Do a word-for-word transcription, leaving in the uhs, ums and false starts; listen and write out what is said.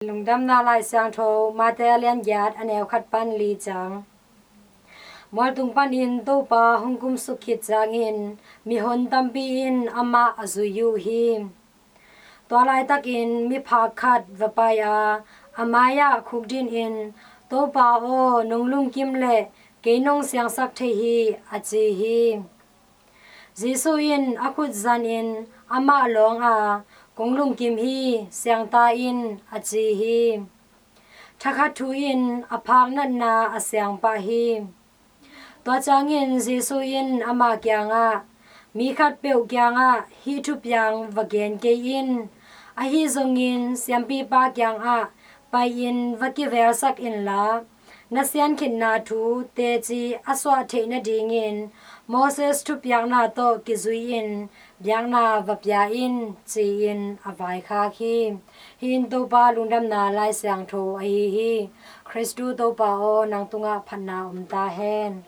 Lungdamna Lai Siangtho, Mate a lian giat, a neu khat pan li ciang. Mualtung panin Topa hong kumsuk khit ciangin mihon tampi in amah a zui uh hi. Tua laitakin miphak khat va pai a, a mai-ah khukdin in, "Topa aw, nong lungkim leh kei nong siangsak thei hi," a ci hi. Jesuh in a khut zanin amah lawng a, "Kong lungkim hi, siang ta in," a ci hi. Thakhat thu in a phak natna a siang pah hi. Tua ciangin Jesuh in amah kiangah, "Mi khatpeuh kiangah hih thupiang va gen kei in. Ahi zongin siampipa kiangah pai-in va kivelsak inla, na siankhitna thu teci a suah theih nadingin Moses thupiakna tawh kizui-in biakna va pia in," ci-in a vaikhak hi. Hih in Topa lungdamna Lai Siangtho ahi hi. Khristu Topa aw, nang tungah phatna om ta hen.